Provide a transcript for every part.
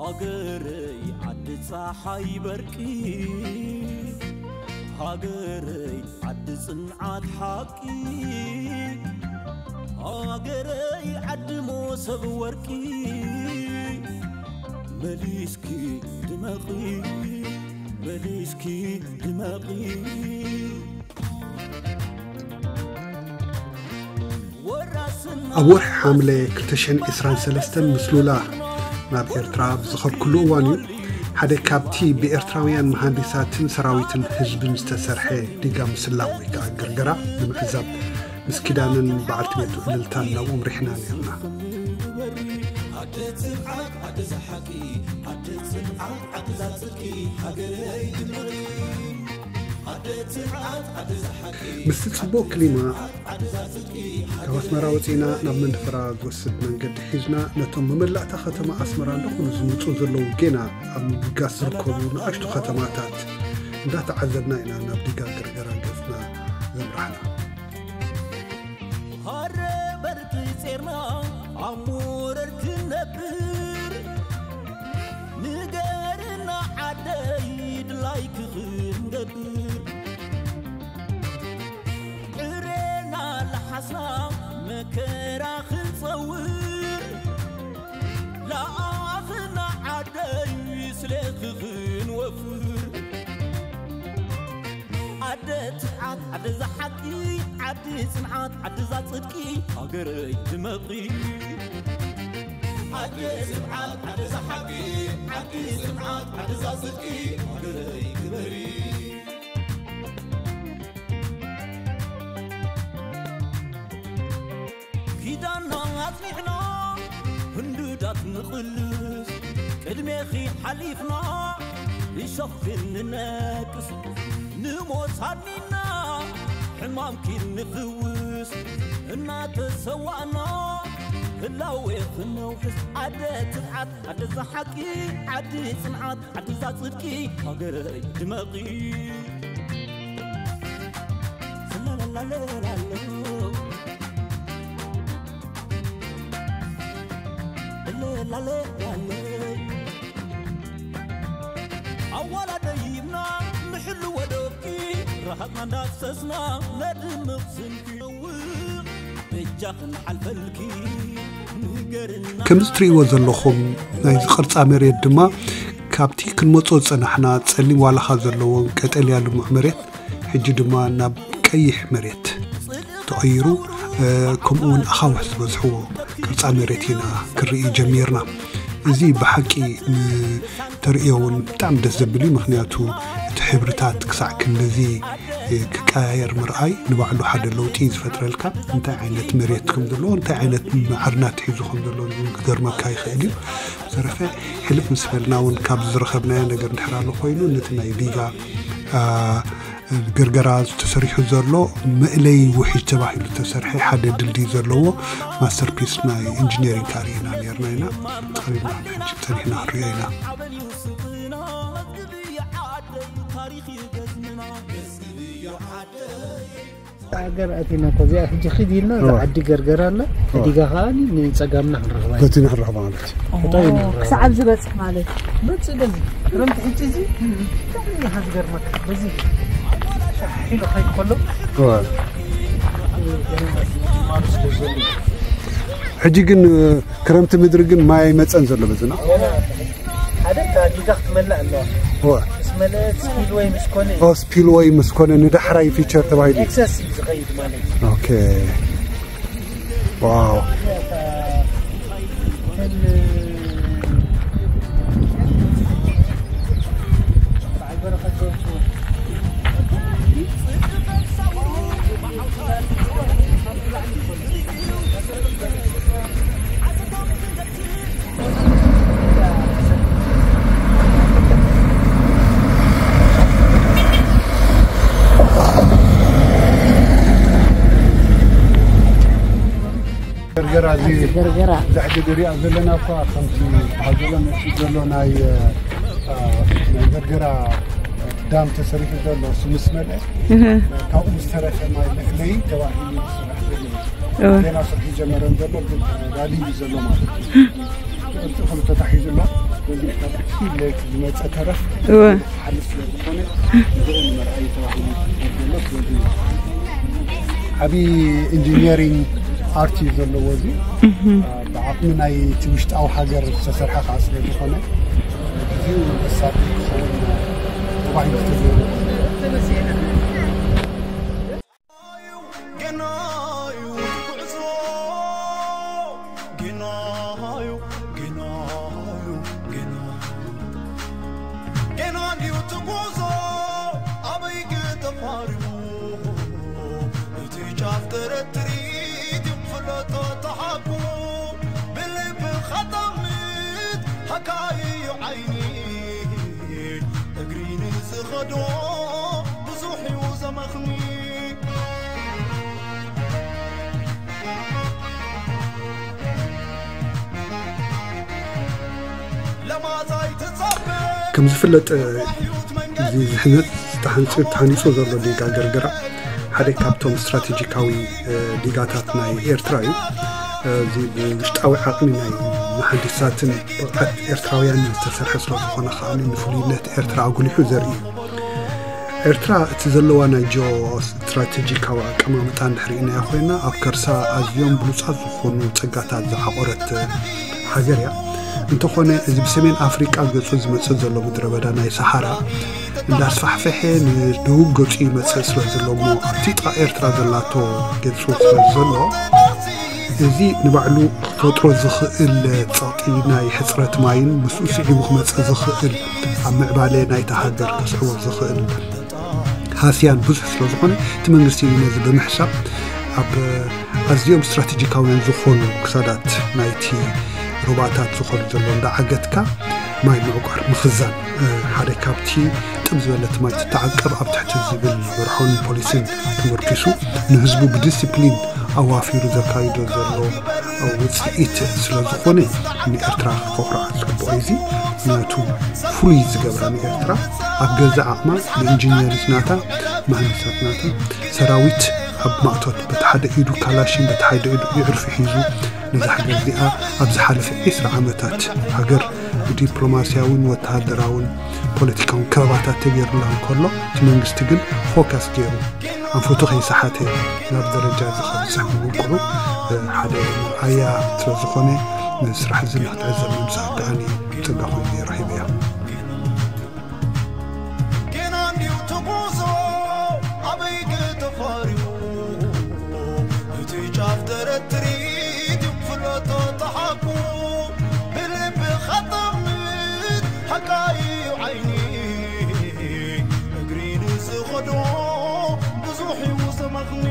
ሃገረይ ዓዲ ጸሓይ በርቂ፣ ሃገረይ ዓዲ ጽንዓት ሓቂ፣ ሃገረይ ዓዲ ሞሰብ ወርቂ፣ መሊስኪ ድመቒ፣ መሊስኪ ድመቒ። ኣብ ወርሒ ሓምለ ክልተ ሽሕን ዕስራን ሰለስተን ምስ ሉላ ናብ ኤርትራ ኣብ ዝኸድኩሉ እዋን እዩ፣ ሓደ ካብቲ ብኤርትራውያን መሃንዲሳትን ሰራዊትን ህዝብን ዝተሰርሐ ዲጋ ምስላም ወይ ከዓ ግርገራ ንምዕዛብ ምስ ኪዳነን በዓልቲ ቤቱ እልልታን ናብኡ ኣምሪሕና ነርና። ምስቲ ጽቡቕ ክሊማ፣ ካብ ኣስመራ ወጺእና ናብ መንደፈራ ዝወስድ መንገዲ ሒዝና፣ ነቶም መመላእታ ከተማ ኣስመራ እንዳኾኑ ዝመጹ ዘለዉ ጌና ኣብ ምብጋስ ዝርከቡ ንኣሽቱ ከተማታት እንዳተዓዘብና ኢና ናብ ዲጋ ገርገራ ገጽና ዘምራሕና። ሃረ በርቂ ጼርና ኣብ ሞረር ክንነብር፣ ንገርና ዓደይ ድላይኪ ክንገብር። ዕሬና ለሓስና መከራ ክንጸውር፣ ለኣኽና ዓደይ ስለኪ ክንወፍር። ዓደ ትብዓት ዓደ ዛሓቂ፣ ዓዲ ጽንዓት ዓዲ ዛጽድቂ፣ ሃገረይ ድመቒ። ዓደ ትብዓት ዓደ ዛሓቂ፣ ዓዲ ጽንዓት ዓዲ ዛጽድቂ፣ ሃገረይ ክበሪ። ኪዳና ኣጽኒዕና ህንድዳት ንቕልስ፣ ቅድሜኺ ሓሊፍና እሾኽኪ ንነቅስ፣ ንሞት ሃኒና ሕማምኪ ንፍውስ፣ እናተሰዋእና ህላዌ ክነውሕስ። ዓደ ትብዓት ዓዲ ዛሓቂ፣ ዓዲ ጽንዓት ዓዲ ዛጽድቂ፣ ሃገረይ ድመቒ። ኣዋላደይና ንሕሉ ወደብኪ፣ ረሃጽና እንዳፍሰስና ነድምቕ ስምኪ። በጃ ክንሓልፈልኪ ንገርና። ከምዚ ትርእይዎ ዘለኹም ናይዚ ቅርጻ መሬት ድማ ካብቲ ክንመጾ ዝጸናሕና ጸሊም ዋላኻ ዘለዎን ቀጠልያ ልሙዕ መሬት ሕጂ ድማ ናብ ቀይሕ መሬት ተቐይሩ፣ እ፣ ከምኡ እውን ኣኻውሕ ዝበዝሕዎ ቅርጻ መሬት ኢና ክርኢ ጀሚርና። እዚ ብሓቂ ንተርእዮ እውን ብጣዕሚ ደስ ዘብል እዩ። ምክንያቱ እቲ ሕብርታት ክሳዕ ክንድዚ፣ እ፣ ክቀያየር ምርኣይ ንባዕሉ ሓደ ለውጢ እዩ ዝፈጥረልካ። እንታይ ዓይነት መሬት ከም ዘለዎ፣ እንታይ ዓይነት ማዕርናት ሒዙ ከም ዘሎ እውን ክገርመካ ይኽእል እዩ። ብዝተረፈ ሕልፍ ምስ በልና እውን ካብ ዝረኸብናዮ ነገር እንድሕር ኣሎ ኮይኑ፣ ነቲ ናይ ዲጋ፣ አ፣ ገርገራ ተሰሪሑ ዘሎ መእለይ ውሒጅ ተባሂሉ ዝተሰርሐ ሓደ ድልድይ ዘለዎ ማስተርፒስ ናይ ኢንጂነሪንግ ኣርእና ነርና ኢና። ቀሪብና ሕጂ ጸኒሕና ክንሪኦ ኢና። ታሪኽ ይገዝምና። ሃገር ኣቲና እኮ እዚኣ ሕጂ ኺድ ኢልና እዛ እዋ። ዓዲ ገርገር ኣላ እዋ። እዲጋ ከዓ ንጸጋምና ክንረኽባ ኢና። በቲ ንክንረኽባ ማለት እዩ። ጠጠው ኢልና ንረኽባ። ክሳዕ ኣብዚ በፅሕ ማለት እዩ። መጽእ በዚ ክረምቲ ሕጂ እዚ ብጣዕሚ ኢኻ ዝገርመካ በዚ ሒሉ ከይድ ከሎ እዋ። ሕጂ ግን ክረምቲ ምድሪ ግን ማይ ኣይመፀን ዘሎ በዝና ሓደ እታ ዲጋ ክትመላእ ኣለዋ። እዋ። ምስ መለአት ስፒልወይ ምስ ኮነ ኦ፣ ስፒልወይ ምስ ኮነ ንዳሕራይ ፊቸር ተባሂሉ። ኤክሰስ እዩ ዝኸይድ ማለት እዩ። ኦኬ። ዋው። ገርገራ እዚ ገርገራ ዛሕጂ ንሪኣ ዘለና እኳ ከምቲ ዝበሃል ዘሎ መፂኡ ዘሎ ናይ አ፣ ናይ ገርገራ ዳም ተሰሪሑ ዘሎ እሱ ምስ መልአ ካብኡ ዝተረፈ ማይ መእለዪ ተባሂሉ ዝስራሕ ዘሎ እዩ። ገና ስርሑ ጀመረን ዘሎ ግን ተዳልዩ እዩ ዘሎ ማለት እዩ። ቅርጺ ከም ተታሒዙ ኣሎ። ስለዚ ካብ ታሕቲ ሌት ዝመጸ ተረፍ እወ። ሓልፍ ስለ ዝኾነ ንዕኡ ንመርኣዩ ተባሂሉ ዘሎ። ስለዚ ዓቢ ኢንጂነሪንግ ኣርት እዩ ዘለዎ እዚ። እህ። ብዓቕሚ ናይ እቲ ውሽጣዊ ሃገር ዝተሰርሐ ከዓ ስለ ዝኾነ፣ ግዜኡ መሳጢ ክኸውን ተባሂሉ ዝተገብረ። ገናዩ ጉዕዞ፣ ገናዩ፣ ገናዩ፣ ገናዩ። ገና ድዩ እቲ ጉዞ ኣበይ ተፋሪሙ? እቲ ጫፍ ጥርጥሪት ይፍለጦ ተሓቁ። ብልቢ ኸጠምት ሃካዩ ዓይኒ እግሪ ንዝኸዶ ብዙሕ እዩ ዘመኽኒ። ለማዛይ ትጸበ ከም ዝፍለጥ፣ እዚ ዝህነጽ ዝተሃንጸ፣ ተሃኒጹ ዘሎ ዲጋ ገርገራ ሓደ ካብቶም ስትራቴጂካዊ፣ እ፣ ዲጋታት ናይ ኤርትራ እዩ። እዚ ብውሽጣዊ ዓቕሚ ናይ መሃንዲሳትን ብቕዓት ኤርትራውያን ዝተሰርሐ ስለ ዝኾነ ከኣ ንፍሉይነት ኤርትራ ኣጉሊሑ ዘርኢ እዩ። ኤርትራ እቲ ዘለዋ ናይ ጂኦ ስትራቴጂካዊ ኣቀማምጣ እንድሕር ርኢናዮ ኮይና፣ ኣብ ከርሳ ኣዝዮም ብሉጻት ዝኾኑ ጸጋታት ዝዓቖረት ሃገር እያ። እንተኾነ፣ እዚ ብሰሜን ኣፍሪቃ ገጹ ዝመጽእ ዘሎ ምድረ በዳ ናይ ሰሃራ እንዳስፋሕፈሐ ንደቡብ ገጹ ይመጽእ ስለ ዘሎ እሞ፣ ኣብቲ ጥቓ ኤርትራ ዘላቶ ገጹ ስለ ዘሎ፣ እዚ ንባዕሉ ክፈጥሮ ዝኽእል ጸቕጢ ናይ ሕጽረት ማይን ምስኡ ስዒቡ ክመጽእ ዝኽእል ኣብ ምዕባለ ናይታ ሃገር ከስዕቦ ዝኽእል ሃስያን ብዙሕ ስለ ዝኾነ፣ እቲ መንግስቲ ነዚ ብምሕሳብ ኣብ ኣዝዮም ስትራቴጂካውያን ዝኾኑ ክሳዳት ናይቲ ሩባታት ዝኾኑ ዘሎ እንዳዓገትካ ማይ ምዕቋር ምኽዛን፣ እ፣ ሓደ ካብቲ ጥብ ዝበለት ማይ ትተዓቀብ ኣብ ትሕቲ ዝብል መርሖን ፖሊሲን ተመርኪሱ ንህዝቡ ብዲሲፕሊን ኣዋፊሩ ዘካይዶ ዘሎ ውጽኢት ስለ ዝኾነ ንኤርትራ ከኹርዓ ዝግብኦ እዩ። እዚ ምኽንያቱ ፍሉይ ዝገብራ ንኤርትራ ኣብ ገዛእ ዓቕማ ብኢንጂነሪስ ናታ፣ መሃንዲሳት ናታ፣ ሰራዊት ኣብ ማእቶት በቲ ሓደ ኢዱ ካላሽን በቲ ሓደ ኢዱ ይዕርፊ ሒዙ ነዛ ሃገር እዚኣ ኣብ ዝሓለፈ ዕስራ ዓመታት ሃገር ብዲፕሎማስያውን ወተሃደራውን ፖለቲካውን ከበባታት ተገይሩላ እንከሎ፣ እቲ መንግስቲ ግን ፎከስ ገይሩ ኣንፈቱ ከይሰሓተ ናብ ደረጃ እዚ ከብጽሕ ምብቅዑ፣ እ፣ ሓደ መርኣያ ስለ ዝኾነ፣ ነዚ ስራሕ እዚ ንክትዕዘብ ምምጻእ ከኣኒ ጸጋ ኮይኑ ረኺበያ። ገና እንድዩ እቲ ጉዞ ኣበይ ተፋሪሙ? እቲ ጫፍ ተረትሪት ይፍለጦ ተሓቁ። ብልቢ ኸጠምት ሓቃዩ ዓይኒ እግሪ ንዝኸዶ ብዙሕ እዩ ዘመኽኒ።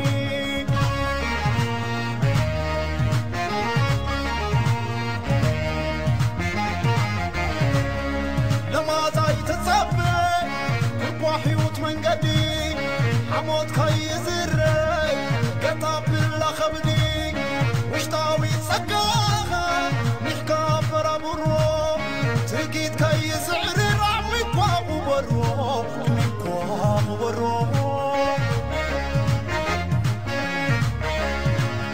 ለማዛይ ትጸበ እኳ ሕይወት መንገዲ ሓሞት ከይዝረግ ገታ ብላ ኸብዲ ውሽጣዊ ጸጋኻ ሚሕካ በራብሮ ትርጊት ከይስዕርር ዓሚኳ ቁበሮ ዓሚኳ ቁበሮ።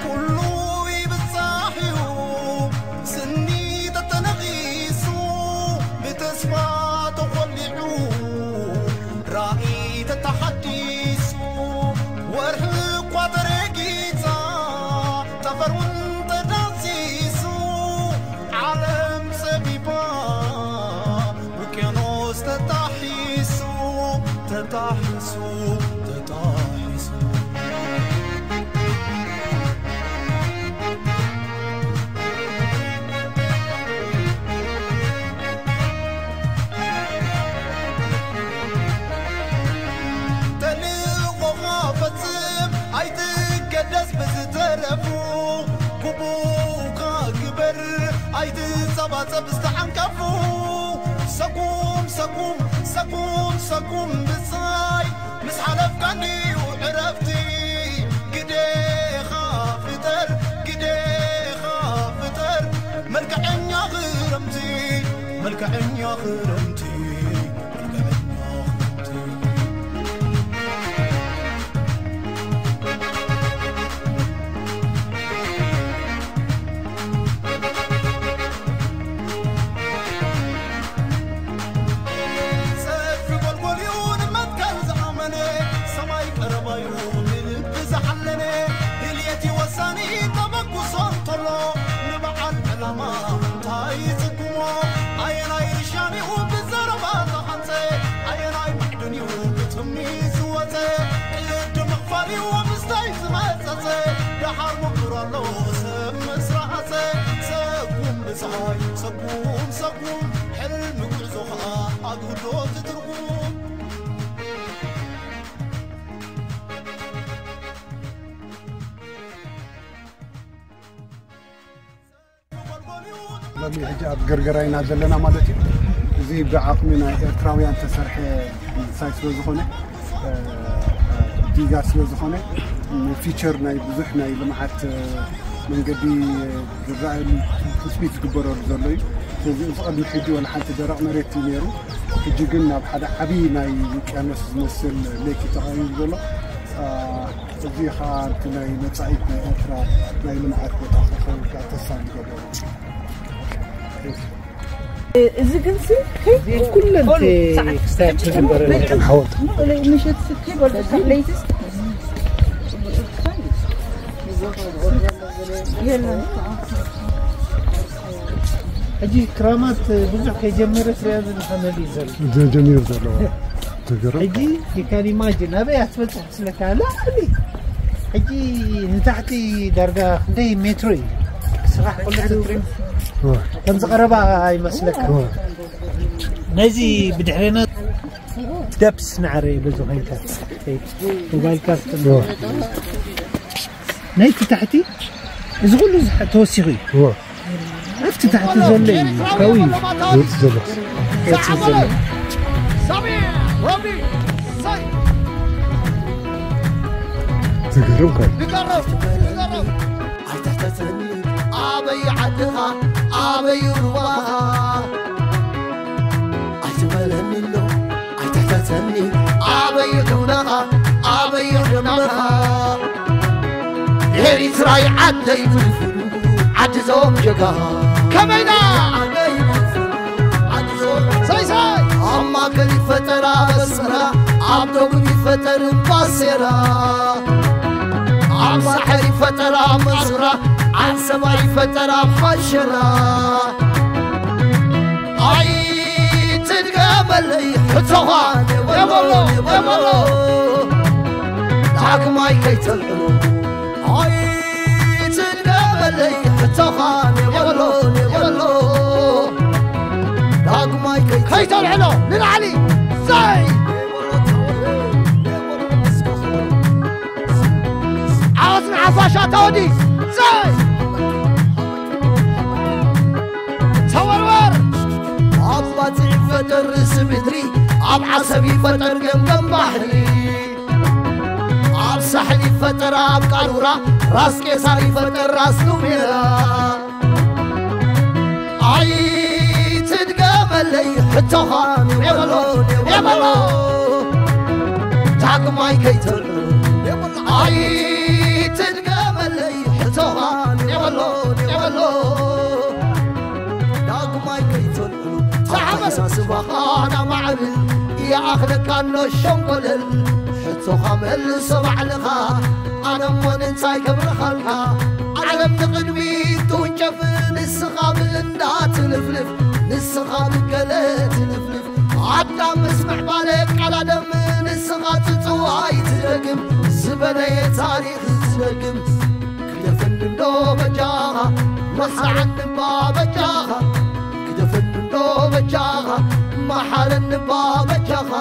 ኩሉ ይብጻሕ እዩ ስኒ ተተነቒሱ ብተስፋ ተኾሊዑ ራእይ ተተሓዲሱ ወርሒ እኳ ተረጊጻ ጠፈር እውን ተዳሲሱ ዓለም ጸቢባ ውቅያኖስ ተጣሒሱ ተጣሒሱ ተጣሒሱ። ተልእኾኻ ፈጽም ኣይትገደስ ብዝተረፉ ግቡእካ ግበር ኣይትጸባጸብ ዝተዓንቀፉ ሰጉም ሰጉም ሰጉም ሰጉም ብጻይ ምስ ሓለፍካንዩ ዕረፍቲ ግዴኻ ፍጠር ግዴኻ ፍጠር መልክዐኛ ክረምቲ መልክዐኛ ክረምቲ መልክዐኛ ክረምቲ። ተበግሶ እንተሎ ንበዓል ዕላማ እንታይ ይጽግሞ? ኣየናይ ሻኒኡ ብዘረባ ተቐንጸ? ኣየናይ ማዕድን እዩ ብትምኒት ዝወጸ? ቅዲ ምኽፋል እዩ ምስታይ ዝመጸጸ። ደሓር ምኩር ኣሎ ሰብ ምስ ረኣጸ። ሰጉም ብጸሓይ፣ ሰጉም፣ ሰጉም፣ ሕልሚ ጉዕዞ ኸኣ ኣግህዶ ትትርጉም። ሎሚ ሕጂ ኣብ ገርገራ ኢና ዘለና ማለት እዩ። እዚ ብዓቕሚ ናይ ኤርትራውያን ተሰርሐ ህንጻይ ስለ ዝኾነ፣ እ፣ ዲጋ ስለ ዝኾነ፣ ፊቸር ናይ ብዙሕ ናይ ልምዓት፣ እ፣ መንገዲ ዝረኣየሉ ትጽቢት ዝግበረሉ ዘሎ እዩ። ስለዚ እዚ ቅድሚ ሕጂ ወላ ሓንቲ ደረቕ መሬት እዩ ነይሩ። ሕጂ ግን ናብ ሓደ ዓብዪ ናይ ውቅያኖስ ዝመስል ሌክ እዩ ተቐይሩ ዘሎ። እ፣ እዚ ኸኣ እቲ ናይ መጻኢት ናይ ኤርትራ ናይ ልምዓት ቦታ ክኸውን ከኣ ተስፋ ንገብር። እዚ ግን ሲ ኩለን ክስታያችን ዝነበረ ሓወት ምሸት ስከይ ወልደ ለይትስ የለን። ሕጂ ክራማት ብዙሕ ከይጀመረ ስሪያ ዝንሓመል እዩ ዘሎ። ጀሚሩ ዘሎ ተገረ ሕጂ you can imagine ኣበይ ኣትበፅሕ ስለካ ላዕሊ ሕጂ ንታሕቲ ዳርጋ ክንደይ ሜትሮ እዩ ስራሕ ከሎ ትሪም ከም ዝቐረባ ኣይመስለካ። ነዚ ብድሕሬና ደብስ ናዕረ በዚ ኮይንካ ሞባይል ካርት ናይቲ ታሕቲ እዚ ኩሉ ተወሲኹ እዩ። ኣብቲ ታሕቲ ዘሎ እዩ ካው እዩ። ወጥ ዘሎ ወጥ ዘሎ ተገረም ካል ኣይትሕተተኒ ኣበይ ዓድኻ ኣበይ ሩባኻ ኣይትበለኒ ኣሎ ኣይትሕተተኒ ኣበይ ዑናኻ ኣበይ ዕድመኻ ኤሪትራይ ዓደይ ፍልፍሉ ዓዲ ዞም ጀጋ ከመይና ዓደይ ፍልፍሉ ዓዲ ዞም ሳይሳይ ኣብ ማእከል ይፈጠር ኣብ ኣስመራ ኣብ ደቡብ ይፈጠር እምባሴራ ኣብ ሳሕል ይፈጠር ኣብ መጹራ ዓንሰባ ይፈጠር ኣብ ሓሸራ ኣይትድገመለይ ሕቶኻ የበሎ የበሎ ዳግማይ ከይተልዕሎ ኣይትድገመለይ ሕቶኻ የበሎ የበሎ ዳግማይ ከይተልዕሎ ንላዕሊ ዘይ ዓወት ንሓፋሽ ኣታ ወዲ ዘይ ተወርወር ኣብ ባጽዕ ይፈጠር ርእሲ ምድሪ ኣብ ዓሰብ ይፈጠር ገምገም ባሕሪ ኣብ ሳሕል ይፈጠር ኣብ ቃሩራ ራስ ቄሳር ይፈጠር ራስ ኑሜራ ኣይትድገመለይ ሕቶኻ የበሎ የበሎ ዳግማይ ከይተልዕሎ ኣይትድገመለይ ሕቶኻ የበሎ የበሎ ዳግማይ ከይተልዕሎ ኣተሓሳስባኻ ናማዕብል ይኣኽለካ ኣሎ ሸንኮለል ሕቶኻ መልሶ ባዕልኻ ኣነ እሞ እንታይ ከብርኻልካ ዓለም ንቕድሚት ትውንጨፍ ንስኻ ብእንዳ ትልፍልፍ ንስኻ ብገለ ትልፍልፍ ኣዳም ምስ ምዕባለ ቃል ኣደም ንስኻ ትጽዋይ ትደግም ዝበለየ ታሪኽ ዝደግም ክደፈኒ እንዶ በጃኻ መሓረኒ እባ በጃኻ ክደፈኒ እንዶ በጃኻ መሓረኒ እባ በጃኻ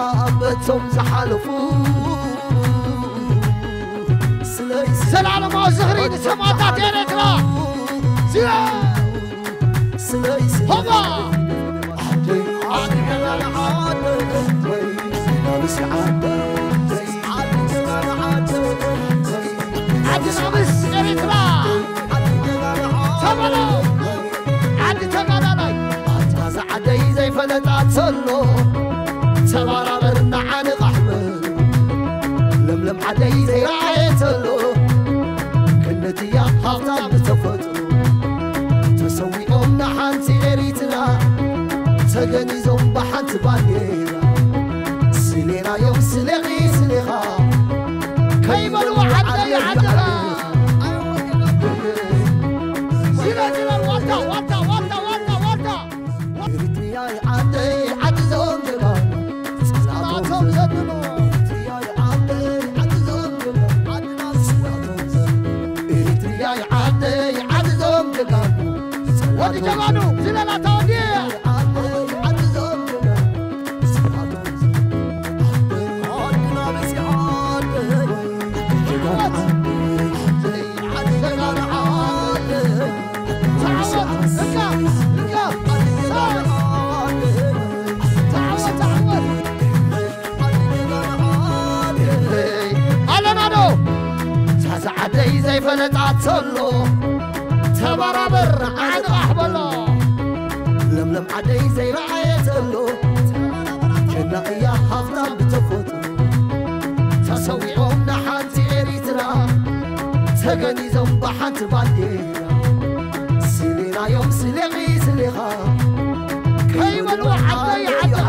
በቶም ዝሓለፉ ስለይ ዘላለማዊ ዝኽሪ ንሰማእታት ኤርትራ ስለይ ሆባ ዓዲ ናብስ ኤርትራ ተበሎ ዓዲ ተጋዳላይ ኣታ ዝዓደይ ዘይፈለጣ ዘሎ ተባራበር ንዓኒ ቃሕመል ለምለም ዓደይ ዘይረኣየ ዘሎ ክንድያ ሃብታም ብተፈጥሮ ተሰዊኦም ንሓንቲ ኤሪትራ ተገኒዞም ብሓንቲ ባንዴራ ስሌናዮም ስሌኺ ስሌኻ ከይበልዎ ዓደይ ዓድኻ ጀጋኑ ዝለላ ተወዲያ። ኣለና ዶ ሳዛ ዓደይ ዘይፈለጣት ዘሎ ተበራበር ዓንቓሕ በሎ። ለምለም ዓደይ ዘይረኣየ ዘሎ ጀና እያ ሃፍታም ብተፈጥሮ። ተሰዊኦም ንሓንቲ ኤሪትራ ተገኒዞም ብሓንቲ ባንዴራ። ስሌናዮም ስሌኺ ስሌኻ ከይበሉ ዓደይ ዓድኻ።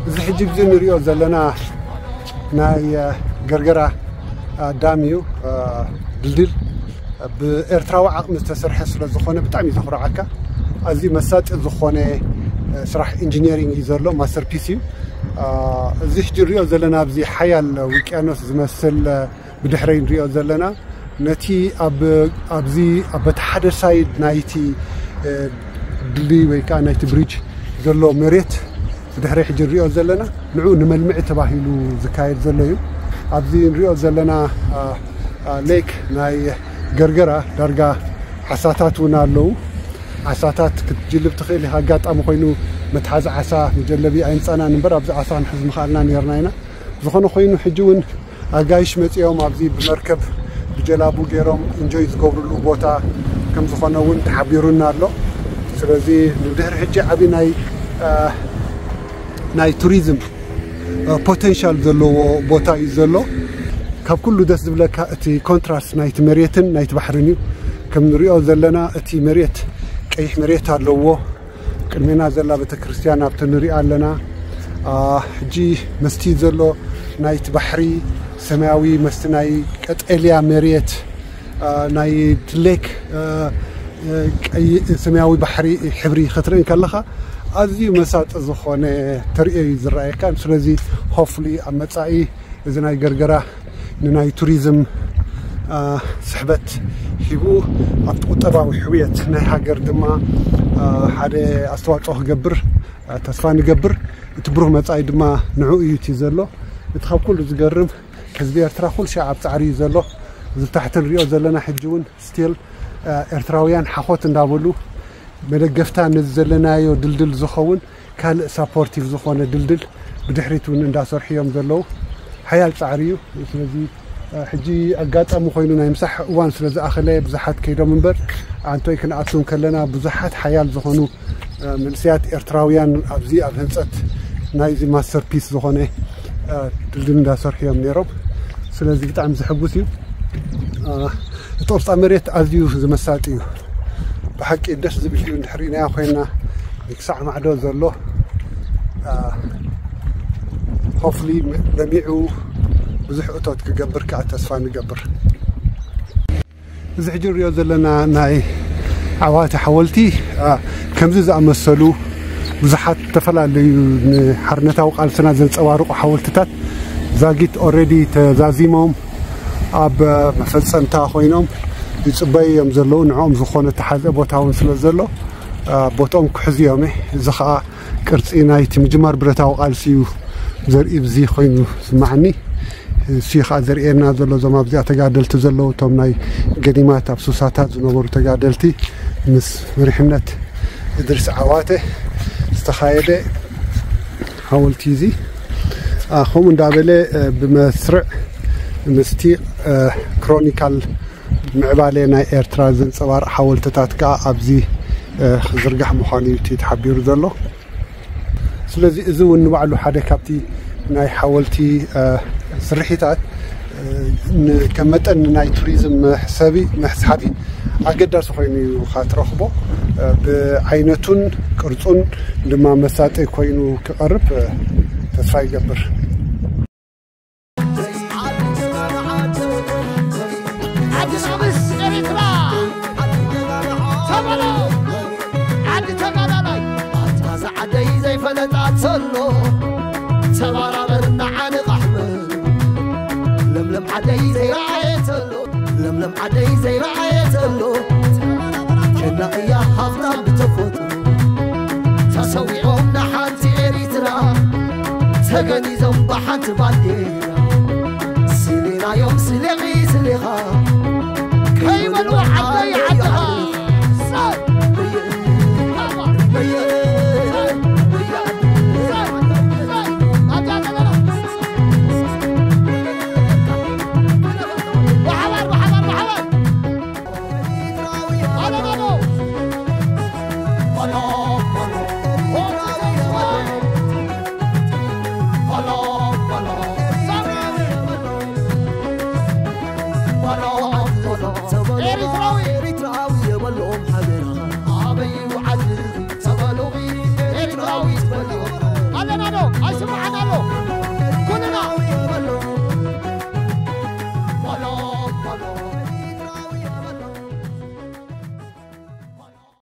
እዚ ሕጂ ብዚ ንሪኦ ዘለና ናይ ገርገራ ዳም እዩ። ድልድል ብኤርትራዊ ዓቕሚ ዝተሰርሐ ስለ ዝኾነ ብጣዕሚ እዩ ዘኹርዓካ። ኣዝዩ መሳጢ ዝኾነ ስራሕ ኢንጂነሪንግ እዩ ዘሎ፣ ማስተርፒስ እዩ። እዚ ሕጂ ንሪኦ ዘለና ኣብዚ ሓያል ውቅያኖስ ዝመስል ብድሕረይ ንሪኦ ዘለና ነቲ ኣብ ኣብዚ ኣብ በቲ ሓደ ሳይድ ናይቲ ድልድይ ወይ ከዓ ናይቲ ብሪጅ ዘሎ መሬት ብድሕረይ ሕጂ ንሪኦ ዘለና ንዑ ንመልምዒ ተባሂሉ ዝካየድ ዘሎ እዩ። ኣብዚ ንሪኦ ዘለና ሌክ ናይ ገርገራ ዳርጋ ዓሳታት እውን ኣለዉ። ዓሳታት ክትጅልብ ትኽእል ኢኻ። ኣጋጣሚ ኮይኑ መትሓዚ ዓሳ መጀለቢ ኣይምፃናን እምበር ኣብዚ ዓሳ ክንሕዝ ምኽኣልና ነርና ኢና። ዝኾነ ኮይኑ ሕጂ እውን ኣጋይሽ መፂኦም ኣብዚ ብመርከብ ብጀላቡ ገይሮም ኢንጆይ ዝገብርሉ ቦታ ከም ዝኾነ እውን ተሓቢሩና ኣሎ። ስለዚ ንድሕሪ ሕጂ ዓብዪ ናይ ናይ ቱሪዝም ፖቴንሻል ዘለዎ ቦታ እዩ ዘሎ። ካብ ኩሉ ደስ ዝብለካ እቲ ኮንትራስት ናይቲ መሬትን ናይቲ ባሕርን እዩ። ከም ንሪኦ ዘለና እቲ መሬት ቀይሕ መሬት ኣለዎ። ቅድሜና ዘላ ቤተክርስትያን ኣብቲ ንሪኣ ኣለና። ሕጂ መስቲ ዘሎ ናይቲ ባሕሪ ሰማያዊ መስቲ ናይ ቀጠልያ መሬት ናይ ትሌክ ሰማያዊ ባሕሪ ሕብሪ ክትርኢ ከለኻ ኣዝዩ መሳጢ ዝኾነ ተርእዮ እዩ ዝረኣየካ። ስለዚ ሆፍሊ ኣብ መጻኢ እዚ ናይ ገርገራ ንናይ ቱሪዝም ስሕበት ሂቡ ኣብቲ ቁጠባዊ ሕውየት ናይ ሃገር ድማ ሓደ ኣስተዋፅኦ ክገብር ተስፋ ንገብር። እቲ ብሩህ መጻኢ ድማ ንዕኡ እዩ እቲ ዘሎ። እቲ ካብ ኩሉ ዝገርም ህዝቢ ኤርትራ ኩሉ ሻዕ ኣብ ጻዕሪ እዩ ዘሎ። እዚ ታሕቲ ንሪኦ ዘለና ሕጂ እውን ስቲል ኤርትራውያን ሓኾት እንዳበሉ መደገፍታ ነዚ ዘለናዮ ድልድል ዝኸውን ካልእ ሳፖርቲቭ ዝኾነ ድልድል ብድሕሪት እውን እንዳሰርሑ እዮም ዘለዉ። ሓያል ጻዕሪ እዩ። ስለዚ ሕጂ ኣጋጣሚ ኮይኑ ናይ ምሳሕ እዋን ስለ ዝኣኸለ ብዙሓት ከይዶም እምበር ኣንቶይ ክንኣቱ ከለና ብዙሓት ሓያል ዝኾኑ መንእሰያት ኤርትራውያን ኣብዚ ኣብ ህንፀት ናይዚ ማስተርፒስ ዝኾነ ድልድል እንዳሰርሑ እዮም ነይሮም። ስለዚ ብጣዕሚ ዘሐጉስ እዩ። እቲ ቅርፃ መሬት ኣዝዩ ዝመሳጢ እዩ። ብሓቂ ደስ ዝብል እዩ። እንድሕር ርኢናዮ ኮይና ክሳዕ ማዕዶ ዘሎ ሆፍሊ ለሚዑ ብዙሕ እቶት ክገብር ከዓ ተስፋ ንገብር። እዚ ሕጂ ንሪኦ ዘለና ናይ ዓዋተ ሓወልቲ ከምዚ ዝኣመሰሉ ብዙሓት ዝተፈላለዩ ንሓርነታዊ ቃልስና ዘንፀባርቑ ሓወልትታት ዛጊት ኦረዲ ተዛዚሞም ኣብ መፈፀምታ ኮይኖም ይፅበዩ እዮም ዘለዉ። ንዕኦም ዝኾነ ተሓዘ ቦታ እውን ስለ ዘሎ ቦትኦም ክሕዙ እዮም። እዚ ከዓ ቅርፂ ናይቲ ምጅማር ብረታዊ ቃልሲ እዩ ዘርኢ ብዚ ኮይኑ ዝስማዓኒ። እሱ ከዓ ዘርእየና ዘሎ እዞም ኣብዚኣ ተጋደልቲ ዘለዉ እቶም ናይ ገዲማት ኣብ ሱሳታት ዝነበሩ ተጋደልቲ ምስ መሪሕነት እድሪስ ዓዋተ ዝተኻየደ ሓወልቲ እዚ ከምኡ እንዳበለ ብመስርዕ ምስቲ ክሮኒካል ምዕባለ ናይ ኤርትራ ዘንፀባርቕ ሓወልትታት ከዓ ኣብዚ ክዝርጋሕ ምዃኑ እዩ እቲ ተሓቢሩ ዘሎ። ስለዚ እዚ እውን ንባዕሉ ሓደ ካብቲ ናይ ሓወልቲ ስርሒታት ከም መጠን ናይ ቱሪዝም መሕሰቢ መስሓቢ ኣገዳሲ ኮይኑ እዩ ትረኽቦ። ብዓይነቱን ቅርፁን ድማ መሳጢ ኮይኑ ክቐርብ ተስፋ ይገብር። ዓዲ ናብስ ኤሪትራ ተበሎ ዓዲ ተጋዳላይ ኣታ ዝዓደይ ዘይፈለጣ ተሎ ተባራበር ንዓኒ ቃሕመ ለምለም ዓደይ ዘይረኣየ ተሎ ለምለም ዓደይ ዘይረኣየ ተሎ ጀና እያ ሃፍታም ብተፈጥሮ ተሰዊኦም ንሓንቲ ኤሪትራ ተገኒዞም ብሓንቲ ባንዴራ ስሌናዮም ስሌኺ ስሌኻ ከይበሉ ዓደይ ዓድኻ